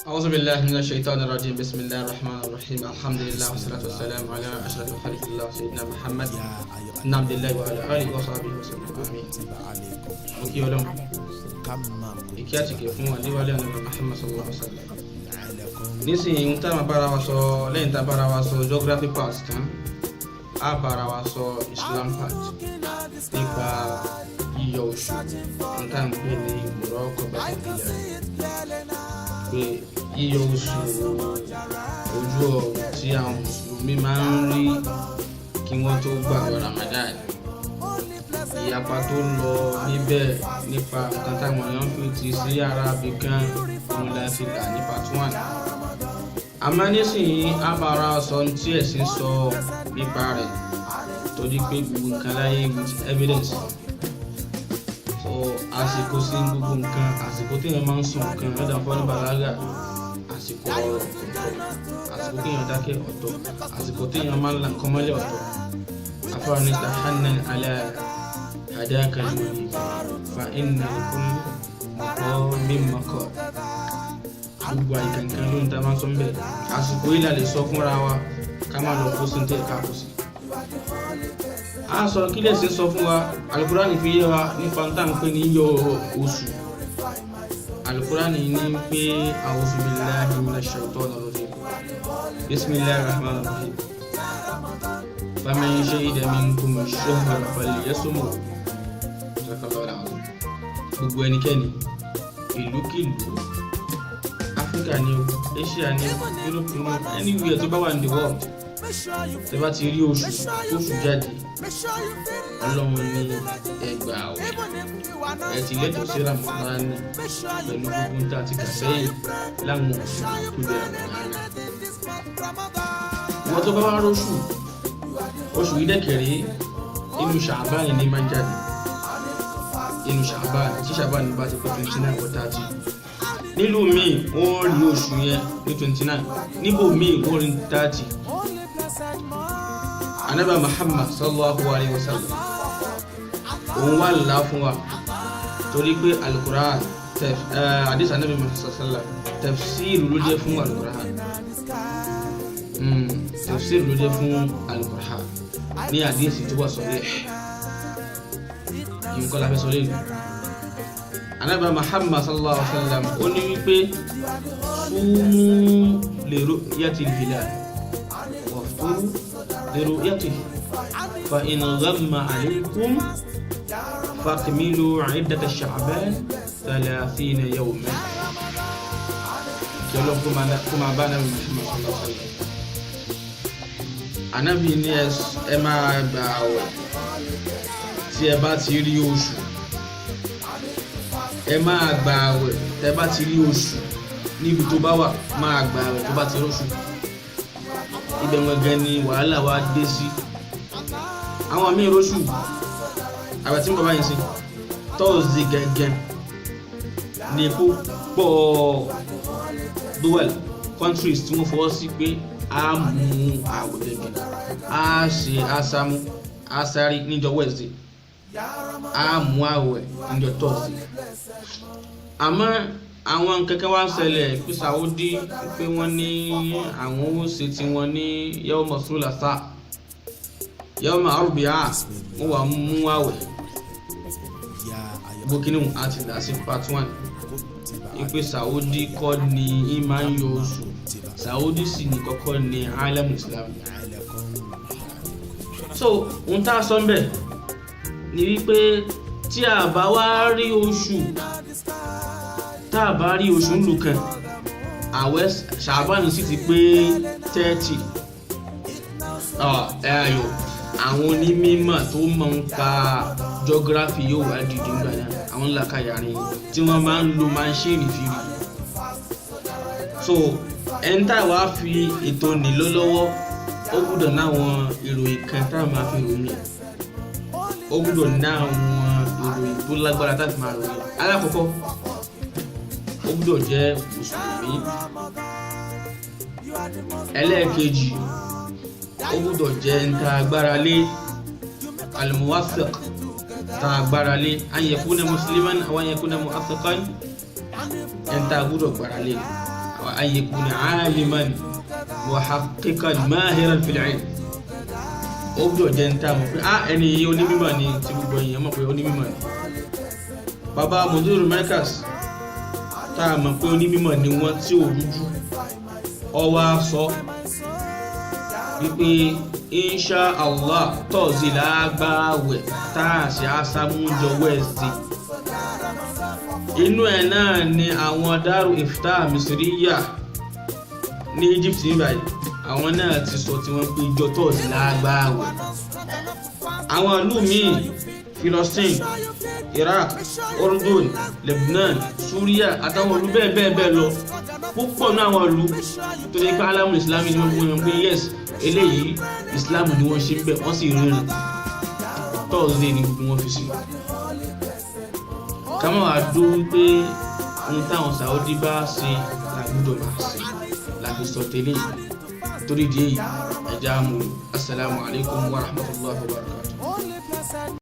أعوذ بالله من الشيطان الرجيم. بسم الله الرحمن الرحيم. الحمد لله والصلاة والسلام على أشرف خلق الله سيدنا محمد بن عبد الله وعلى آله وصحبه وسلم. آمين. Mo kí Ọlọ́run, ìkí àti ìgẹ̀ fún adéwálé ànábì Muhammad sallallahu alaihi wa sallam. Nísìnyí, ń tá a máa bára wa sọ lẹ́yìn tá a bára wa sọ geography part tán, á bára wa sọ Islam part nípa yíyọ oṣù, ń tá à ń pè ní muraqabatul hilal, pé yíyọ oṣù ojú ọ̀run tí àwọn mùsùlùmí máa ń rí kí wọ́n tó gbààwẹ̀ Ramadan, ìyapa tó ń lọ níbẹ̀ nípa nǹkan táwọn èèyàn fi ti sí ara ibìkan, òun la ti là ní part one. Àmọ́ nísìnyí, a bára sọ ohun tí ẹ̀sìn sọ nípa rẹ̀, torí pé gbogbo nǹkan láyé with evidence. So àsìkò sí gbogbo nǹkan, àsìkò téèyàn máa ń sọ nǹkan lọ́dà fọ́ ní bàlágà, àsìkò ọ̀rọ̀ ọ̀tọ̀, àsìkò kéèyàn dákẹ́ ọ̀tọ̀, àsìkò téèyàn máa ń la nǹkan mọ́lẹ̀ ọ̀tọ̀. Afáàní tahannan ala hadaka al-munib fa inna likulli maqamin maqal. Gbogbo àyíká nǹkan ló ń ta máa ń sọ ń bẹ̀. Àsìkò yìí la lè sọ fúnra wa ká má lọ kó sí ní tẹ̀ ká kó sí. A sọ kí lè ṣe sọ fún wa. Alukurani fi yé wa nípa tá à ń pè ní yíyọ oṣù. Alukurani ní pé a'udhu billahi minash shaitanir rajim, bismillahir rahmanir rahim, faman shahida minkum ash-shahra falyasumhu. Gbogbo ẹnikẹ́ni, ìlúkìlú, Áfíríkà ni o, Asia ni o, Europe ni o, anywhere tó bá wà ní the world, tẹ́ bá ti rí oṣù tóṣù jáde, Ọlọ́run ní ẹgbàá àwẹ̀, ẹ ti lẹ́tọ̀ọ́ sí Ramadan pẹ̀lú gbogbo ń tà àti kà sẹ́yìn láwọn oṣù tó bẹ̀rẹ̀ Ramadan. Ìwọ́n tó bá wá róṣù, oṣù yìí dẹ́kẹ̀rẹ́, inú Ṣàbáàní ní máa ń jáde, inú Ṣàbáàní, tí Ṣàbáàní bá ti pé 29 or 30. Nílùú míì, wọ́n rí oṣù yẹn ní 29, níbò míì, wọ́n rí 30. Ànábì Muhammad sallallahu alayhi wa sallam, òun wà lá fún wa, torí pé Alukur'an, hadith Anabi Muhammad sallam, tafsir ló jẹ́ fún Alukur'an, tafsir ló jẹ́ fún Alukur'an ní hadith tó wà sahih yìí kọ́ la fẹ́ sọ lẹ́nu. Anabi Muhammad sallallahu alayhi wa sallam, ó ní wípé sumu li ru'yati al-hilal wafturu li ru'yatihi, fa in ghamma alaykum fakmilu iddata Sha'ban 30 yawman. Kí Ọlọ́run kó máa bá Anabi Muhammad sallallahu alayhi wa sallam. Anabi ní ẹ máa gbà àwẹ̀ tí ẹ bá ti rí oṣù, ẹ máa gbà àwẹ̀ tẹ bá ti rí oṣù. Níbi tó bá wà, máa gbà àwẹ̀ tó bá ti róṣù. Ibẹ̀ gangan ni wàhálà wa dé sí. Àwọn míì róṣù, àwẹ̀ tí ń bọ̀ báyìí sí Thursday gẹ́gẹ́ ní púpọ̀ dual countries tí wọ́n fọwọ́ sí pé a mú àwẹ̀ gẹ́gẹ́, a ṣe asámú asáré níjọ́ Wednesday, a mú àwẹ̀ níjọ́ Thursday. Àmọ́ àwọn kankan wá ń ṣẹlẹ̀ pé Saudi, pé wọ́n ní àwọn ó ṣe tiwọn ní yawma thulatha, yawma arbi'a, wọ́n wà mú àwẹ̀ bókínì àti dà sí part one, ìpè Saudi kọ́ ni í máa ń yọ oṣù, Saudi sì ní kọ́kọ́ ní alamu Islam. So ohun tá a sọ ń bẹ̀ ni wípé tí a bá wá rí oṣù, tá a bá rí oṣù ńlù kan, àwẹ̀ Ṣàbáàní sì ti pé 30, ẹ ayò, àwọn onímọ̀ tó mọ̀ ń pa geography yóò wá dìde ńgbà náà, àwọn ńlá kàyàrin tí wọ́n máa ń lo machine fi rí. So ẹni tá a wá fi ètò nílò lọ́wọ́, ó gbúdọ̀ náwọn ìròyìn kan tá a máa fi ròyìn ẹ̀, ó gbúdọ̀ ní àwọn ìròyìn tó lágbára tá a fi máa ròyìn. Alákọ̀ọ́kọ́, ó gbúdọ̀ jẹ́ mùsùlùmí. Ẹlẹ́ẹ̀kejì, ó gbúdọ̀ jẹ́ ń ta agbára lé, al-muwathiq, ta agbára lé, an yakuna musliman aw an yakuna muwathiqan, ẹn tá a gbúdọ̀ gbára lé. An yakuna aliman muhaqqiqan mahiran fil ilm. Ó gbọ́dọ̀ jẹ́ ní táwọn pé ah, ẹni yìí onímọ̀ ni, tí gbogbo èèyàn mọ̀ pé onímọ̀ ni. Bàbá Mudiru Markaz, tá a mọ̀ pé onímọ̀ ni wọ́n, tí ò rújú, ọwọ́ sọ wípé insha Allah, Thursday lágbàáwẹ̀, tá a ṣe àṣàmújọ Wednesday. Inú ẹ̀ náà ni àwọn Daru Ifta Misriya ní Egypt ní báyìí, àwọn náà ti sọ tí wọ́n pé ìjọ Thursday lágbàáwẹ̀. Àwọn ìlú míì, Philistine, Iraq, Ordon, Lebanon, Syria, àtàwọn ìlú bẹ́ẹ̀ bẹ́ẹ̀ bẹ́ẹ̀ lọ, púpọ̀ ní àwọn ìlú tó ní pé alámù Islam ni wọ́n gbọ́n pé yes, eléyìí Islam ni wọ́n ṣe ń bẹ̀, wọ́n sì rìnrìn, Thursday ni gbogbo wọn fi sí. Ká má wàá dó wípé ohun táwọn Saudi bá ṣe làgbúdọ̀ máa ṣe láfi sọ tẹ́lẹ̀. Torí ìdí èyí, ẹja mú. Asalaamualeykum wa rahmatulahi wa barakatuh.